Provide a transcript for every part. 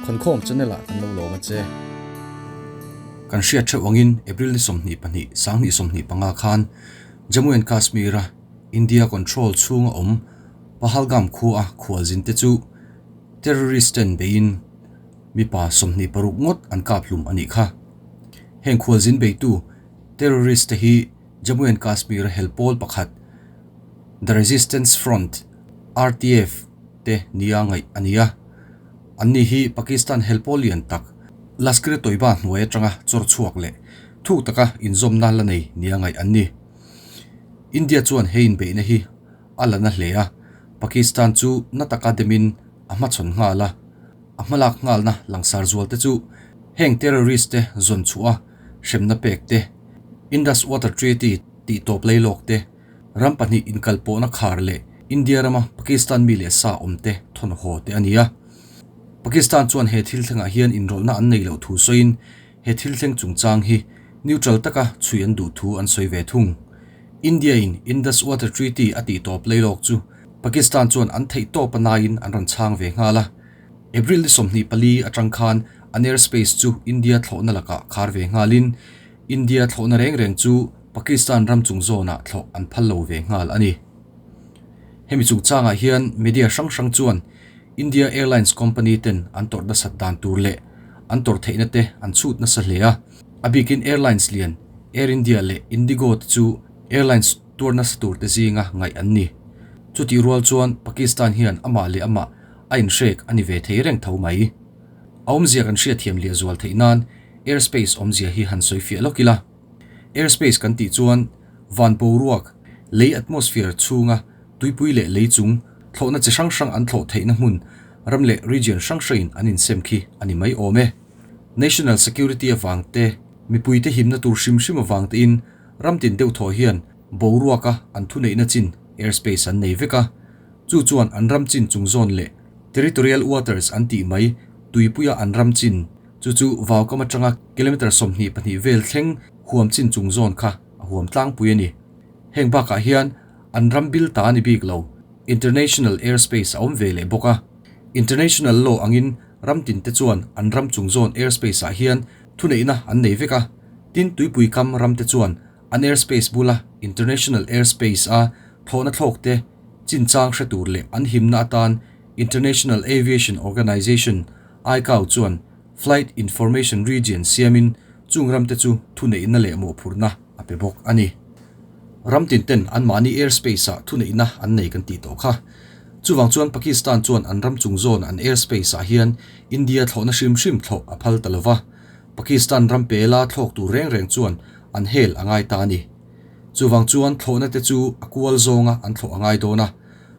Khawnkhawm channel ah kan lo lawm a che. Kan hriat theuh angin April ni 22 2025 khan Jammu and Kashmir a India control chhunga awm Pahalgam khua a khualzin te chu terrorist ten beiin mipa 26 ngawt an kap hlum a nih kha. Heng khualzin beitu terrorist te hi Jammu and Kashmir a helpawl pakhat The Resistance Front, RTF, te nia ngaih a ni a. Anni hi Pakistan helpawl lian tak Lashkar-e-Toiba hnuai atanga chawr chhuak leh thuk taka inzawmna la nei nia ngaih an ni. India chuan he inbeihna hi a la na hle a, Pakistan chu na taka demin a hmachhawn nghal a. A hmalak nghalna langsar zual te chu heng terrorist te zawn chhuah a, hremna pek te, Indus Water Treaty tih tawp leilawk te, Ram pahnih inkalpawhna khar leh India rama Pakistan mi leh sa awmte thawn haw te a ni a. Pakistan chuan he thil thlengah hian inrawlhna an nei loh thu sawiin he thil thleng chungchang hi neutral taka chhui an duh thu an sawi ve thung. India-in Indus Water Treaty a tih tawp leilawk chu Pakistan chuan an theih tawp a naiin an rawn chhang ve nghal a. April ni 24 atang khan an airspace chu India thlawhna lakah khar ve nghalin India thlawhna reng reng chu Pakistan ram chung zawnah thlawh an phal lo ve nghal a ni. Hemi chungchangah hian media hrang hrang chuan India Airlines company ten an tawrh nasat dan tur leh an tawrh theihna te an chhut nasa hle a. A bikin airlines lian Air India leh Indigo te chu airlines tuar nasa tur te zinga ngaih an ni. Chutih rual chuan Pakistan hian amah leh amah a inhrek a ni ve thei reng tho mai. A awmzia kan hriatthiam leh zual theih nan airspace awmzia hi han sawi fiah lawk ila. Airspace kan tih chuan van boruak, lei atmosphere chhunga tuipui leh lei chung thlawhna chi hrang hrang an thlawh theihna hmun ram leh region hrang hrangin an insem khi a ni mai awm e. National security avang te, mipuite himna tur hrim hrim avang tein ram tin deuh thaw hian boruaka an thuneihna chin airspace an nei vek a. Chu chuan an ram chin chung zawn leh territorial waters an tih mai tuipuia an ram chin Chu chu vaukam atanga kilometre 22 vel thleng huam chin chung zawn kha a huam tlangpui a ni. Heng bakah hian an ram bil ta a ni bik lo, international airspace a awm ve leh bawk a. International law angin ram tin te chuan an ram chung zawn airspace ah hian thuneihna an nei vek a, tin tuipui kam ram te chuan an airspace bula international airspace a thlawhna thlawk te chinchang hre tur leh an himna atan International Aviation Organization, ICAO, chuan Flight Information Region siamin chung ramte chu thuneihna leh mawhphurhna a pe bawk a ni. Ram tin ten anmahni airspace-ah thuneihna an nei kan tih tawh kha. Chuvang chuan Pakistan chuan an ram chung zawn an airspace-ah hian India thlawhna hrim hrim thlawh a phal ta lova, Pakistan ram pela thlawk tur reng reng chuan an hel a ngai ta a ni. Chuvang chuan thlawhna te chu a kual zawnga an thlawh a ngai dawn a,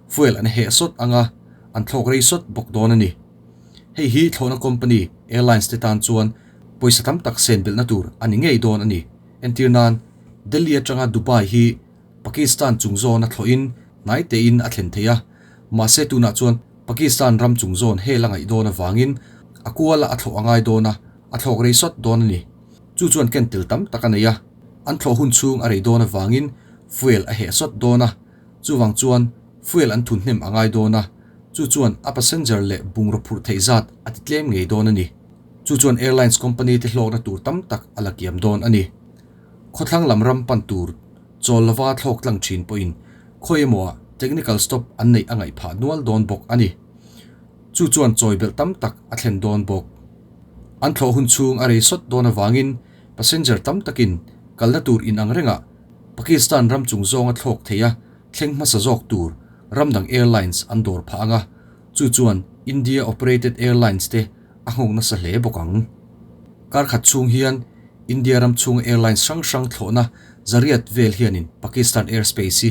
fuel an heh sawt anga an thlawk rei sawt bawk dawn a ni. Hei hi thlawhna company, airlines te tan chuan pawisa tam tak sen belhna tur a ni ngei dawn a ni. Entir nan, Delhi atanga Dubai hi Pakistan chung zawn a thlawhin hnai tein a thlen thei a, mahse tunah chuan Pakistan ram chung zawn hel a ngaih dawn avangin a kuala a thlawh a ngai dawn a, a thlawk rei sawt dawn a ni. Chu chuan ken tel tam tak a nei a, an thlawh hun chhung a rei dawn avangin fuel a heh sawt dawn a, chuvang chuan fuel an thun hnem a ngai dawn a, chu chuan a passenger leh bungraw phurh theih zat a ti tlem ngei dawn a ni. Chu chuan airlines company te hlawkna tur tam tak a la kiam dawn a ni. Khawthlang lam ram pan tur chawl lova thlawk tlang thin pawhin khawi emaw ah technical stop an neih a ngaih phah nual dawn bawk a ni. Chu chuan chawi belh tam tak a thlen dawn bawk. An thlawh hun chhung a rei sawt dawn avangin passenger tam takin kalna tur inang rengah Pakistan ram chung zawnga thlawk thei a thleng hmasa zawk tur ram dang airlines an dawr phah anga, chu chuan India operated airlines te a nghawng nasa hle bawk ang. Kar khat chhung hian India ram chhunga airlines hrang hrang thlawhna zariat vel hianin Pakistan airspace hi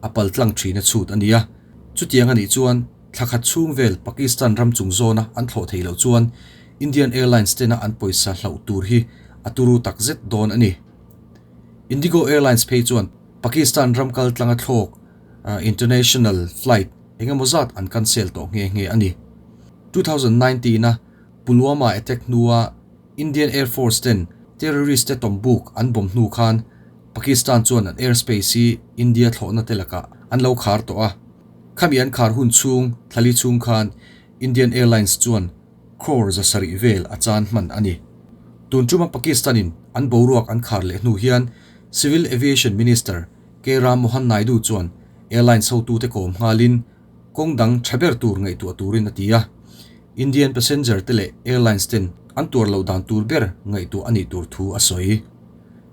a pal tlang thin a chhut a ni a, chutiang a nih chuan thla khat chhung vel Pakistan ram chung zawna an thlawh theih loh chuan Indian Airlines tena an pawisa hlauh tur hi a turu tak zet dawn a ni. Indigo Airlines phei chuan Pakistan ram kal tlanga thlawk international flight engemaw zat an cancel tawh nghe nghe a ni. 2019 a Pulwama attack hnua Indian Air Force ten terrorist te tawmbuk an bomb hnu khan Pakistan chuan an airspace hi India thlawhna te lakah an lo khar tawh a. Khami an khar hun chhung thlali chhung khan Indian Airlines chuan. Crore 700 vel a chan hman a ni. Tun tuma Pakistan-in an boruak an khar leh hnu hian Civil Aviation Minister K Ram Mohan Naidu chuan airlines hotute kawm nghalin kawng dang tha ber tur ngaihtuah turin a ti a. Indian passenger te leh airlines ten an tuar loh dan tur ber ngaihtuah a nih tur thu a sawi.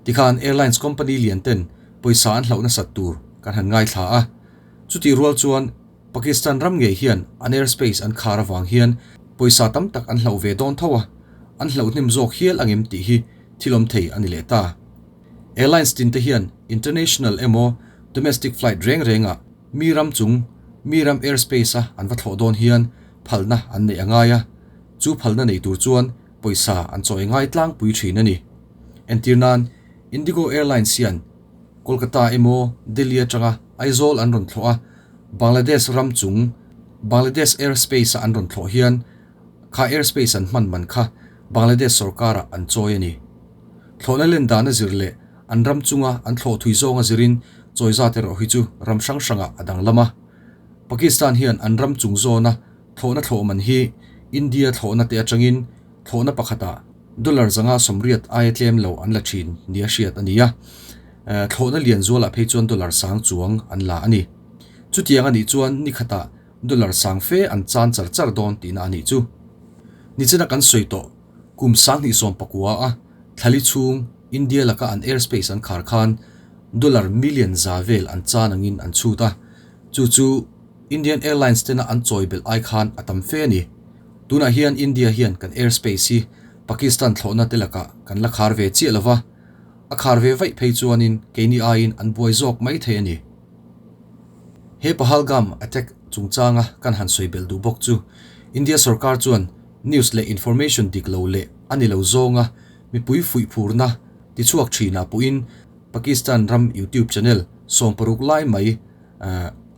Tikhan airlines company lian ten pawisa an hlauh nasat tur kan han ngaithla a. Chutih rual chuan Pakistan ram ngei hian an airspace an khar avang hian pawisa tam tak an hlauh ve dawn tho a, an hlauh hnem zawk hial angem tih hi thil awm thei a ni leh ta. Airlines tin te hian international emaw domestic flight reng rengah mi ram chung mi ram airspace a an va thlawh dawn hian phalna an neih a ngai a, chu phalna nei tur chuan pawisa an chawi ngai tlangpui thin a ni. Entir nan, Indigo Airlines hian Kolkata emaw Delhi atanga Aizawl an rawn thlawh a, Bangladesh ram chung Bangladesh airspace a an rawn thlawh hian kha airspace an hman man kha Bangladesh sorkarah an chawi a ni. Thlawhna len dan a zir leh an ram chunga an thlawh thui zawng a zirin chawi zat erawh hi chu ram hrang hrangah a danglam a. Pakistan hian an ram chung zawna thlawhna thlawh man hi India thlawhna te atangin thlawhna pakhatah Dollar 580 aia tlem lo an la thin nia hriat a ni a, thlawhna lian zualah phei chuan dollar sang chuang an la a ni. Chutiang a nih chuan ni khatah dollar sang fe an chan char char dawn tihna a nih chu. Nichina kan sawi tawh kum 2019 a thlali chhung India laka an airspace an khar khan dollar million 100 vel an chan angin an chhut a, chu chu Indian Airlines tena an chawi belh ai khan a tam fe a ni. Tunah hian India hian kan airspace hi Pakistan thlawhna te lakah kan la khar ve chiah lova, a khar ve vaih phei chuanin keini aiin an buai zawk mai thei a ni. He Pahalgam attack chungchanga kan han sawi belh duh bawk chu India sorkar chuan news leh information dik lo leh a ni lo zawnga mipui fuihphurna tichhuak thinah pawhin Pakistan ram YouTube channel 16 lai mai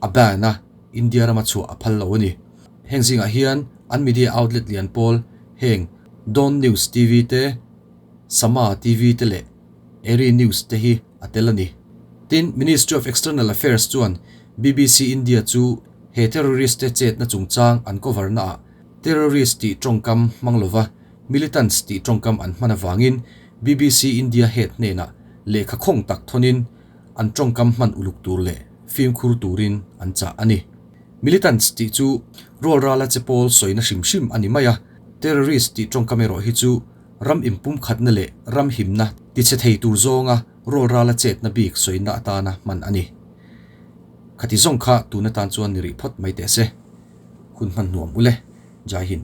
a ban a, India rama chhuah a phal lo a ni. Heng zingah hian an media outlet lian pawl heng Dawn News TV te, Sama TV te leh Eri News te hi a tel a ni. Tin, Ministry of External Affairs chuan BBC India chu he terrorist te chetna chungchang an cover naah terrorist tih tawngkam hmang lova militants tih tawngkam an hman avangin BBC India head hnenah lehkha khawng tak thawnin an tawngkam hman uluk tur leh fimkhur turin an chah a ni. Militants tih chu rual rala che pawl sawina hrim hrim a ni mai a, terrorist tih tawngkam erawh hi chu ram inpumkhatna leh ram himna tichhe thei tur zawnga rual rala chetna bik sawina atana hman a ni. Khati zawng kha tun atan chuan ni rih phawt mai teh se. Hun hman nuam ule. Jai Hind.